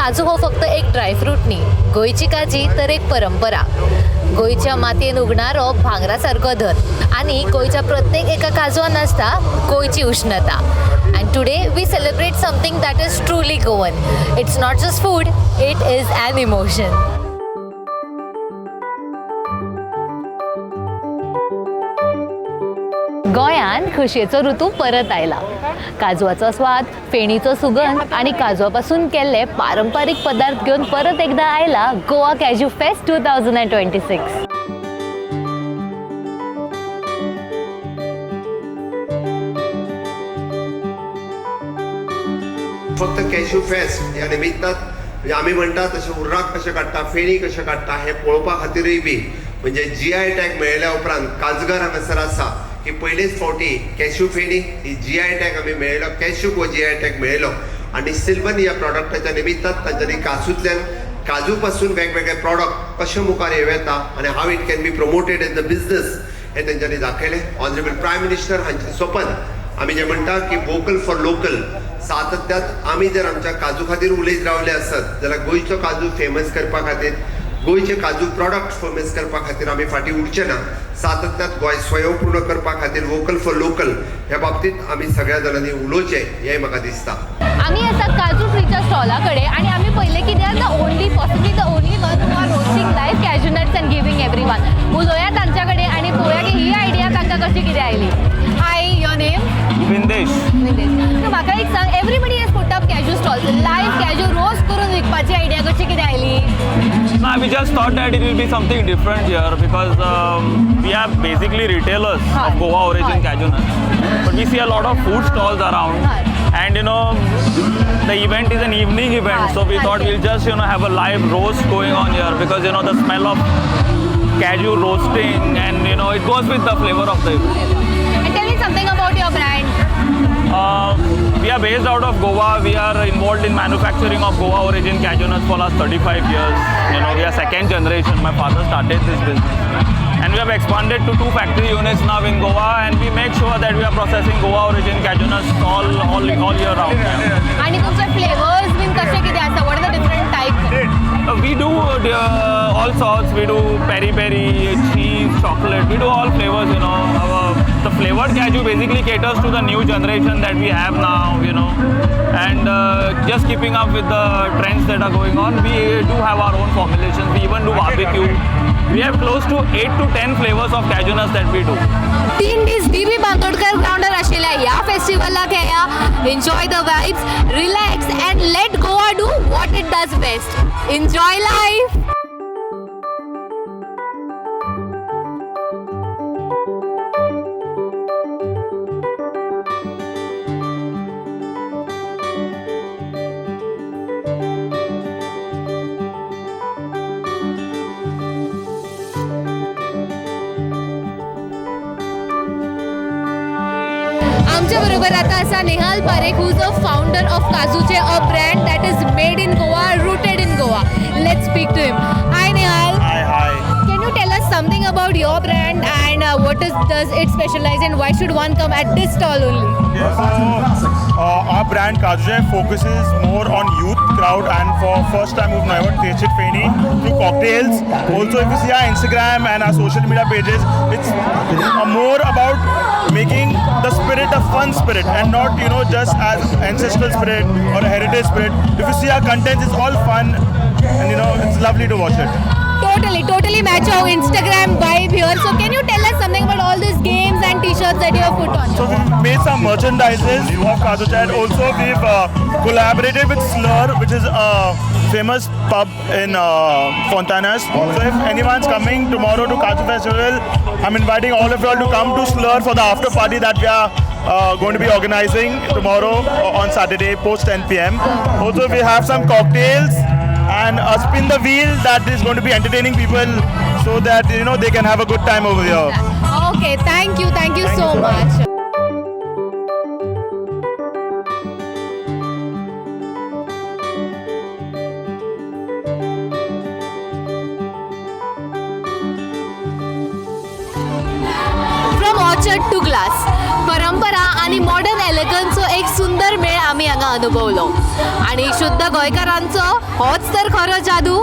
काजू हो फक्त एक ड्रायफ्रूट न्ही, गोंयची काजी तर एक परंपरा. गोंयच्या मातयेन उगणारो भांगरा सारको धन आनी गोंयच्या प्रत्येक एका काजवान आसता गोंयची उश्णता. And today we celebrate something that is truly Goan. It's not just food, it is an emotion. गोंयांत खोशयेचो ऋतू परत आयला. काजवाचो स्वाद, फेणीचो सुगंध आणि काजवा पासून केल्ले पारंपारीक पदार्थ घेवन परत एकदा आयला Goa Cashew Fest 2026. फक्त कॅश्यू फेस्ट ह्या निमित्तान म्हणजे आमी म्हणटा तशें उर्राक कशें काडटा, फेणी कशें काडटा हें पळोवपा खातीरूय बी म्हणजे जीआय टॅग मेळ्ळ्या उपरांत काजगार हांगासर आसा की पयलेच फावटी कॅश्यू फेणी ही जीआय टॅग आमी मेळयलो, कॅश्यूक हो जीआय टॅग मेळयलो आनी सिल्वन ह्या प्रॉडक्टाच्या निमित्तान तांच्यांनी काजूंतल्यान काजू पासून वेगवेगळे प्रॉडक्ट कशे मुखार येवं येता आनी how it can be promoted as a business हें तेंच्यांनी दाखयलें. ऑनरेबल प्रायम मिनिस्टर हांचें सपन आमी जें म्हणटा की वोकल फॉर लोकल, सातत्यात आमी जर आमच्या काजू खातीर उलयत रावले आसत जाल्यार गोंयचो काजू फेमस करपा खातीर, गोंयचे काजू प्रॉडक्ट फेमस करपा खातीर आमी फाटीं उरचे ना. सातत्यात गोंय स्वयंपूर्ण करपा खातीर वोकल फॉर लोकल ह्या बाबतींत आमी सगळ्या जाणांनी उलोवचें हें म्हाका दिसता. आमी आसा काजू ट्रीच्या स्टॉला कडेन आनी आमी पळयलें की they are the only, possibly the only one who are roasting live cashew nuts and giving everyone. उलोवया तांच्या कडेन आनी पळोवया की ही आयडिया तांकां कशी कितें आयली. Hi, your name? Vindesh. So म्हाका एक सांग, everybody has put up cashew stall, live cashew roast करून विकपाची आयडिया कशी कितें आयली? No, we just thought that it will be something different here because we are basically retailers of Goa origin cashew nuts. But we see a lot of food stalls around. And the event is an evening event, so we thought we'll just have a live roast going on here because the smell of cashew roasting and it goes with the flavor of the event. And tell me something about your brand. We are based out of Goa. We are involved in manufacturing of Goa origin cashew nuts for last 35 years. We are second generation. My father started this business. And we have expanded to two factory units now in Goa, and we make sure that we are processing Goa origin cashew nuts all year round. आनी तुमचे flavours बीन कशे कितें आसा? What are the different types? We do all sorts. We do peri peri, cheese, chocolate. We do all flavors. The flavored cashew basically caters to the new generation that we have now. And just keeping up with the trends that are going on, we do have our own formulations. We even do barbecue. We have close to 8 to 10 flavors of cashew nuts that we do. 3 दीस D बी बांदोडकर ग्राउंडार आशिल्ल्या ह्या फेस्टिवलाक येया, enjoy the vibes, relax and let Goa do what it does best, enjoy life. आमच्या बरोबर आता आसा Nehal Parekh, who is a founder of Kajuche, a brand that is made in Goa, rooted in Goa. Let's speak to him. Hi, Nehal. Hi, hi. Can you tell us something about your brand and what is does it specialize in? Why should one come at this stall only? Yeah, so our brand Kajuje focuses more on youth crowd and for first time who've never tasted Feni through cocktails. Also, if you see our Instagram and our social media pages, it's more about making the spirit a fun spirit and not just as ancestral spirit or a heritage spirit. If you see our content, it's all fun and it's lovely to watch it. Totally, totally match our Instagram vibe here. So can you tell us something about all these games and t-shirts that you have put on? So we've made some merchandises of Kaju Chat. Also, we've collaborated with Slur, which is a famous pub in Fontanas. So if anyone's coming tomorrow to Kaju Festival, I'm inviting all of you all to come to Slur for the after party that we are going to be organizing tomorrow on Saturday post 10 p.m. Also, we have some cocktails and a spin the wheel that is going to be entertaining people so that they can have a good time over here. Okay, thank you so much. From orchard to glass, परंपरा आणि modern एलिगन्सचो एक सुंदर मेळ आमी आमी हांगा अनुभवलो. आनी शुद्ध गोंयकारांचो होच तर खरो जादू.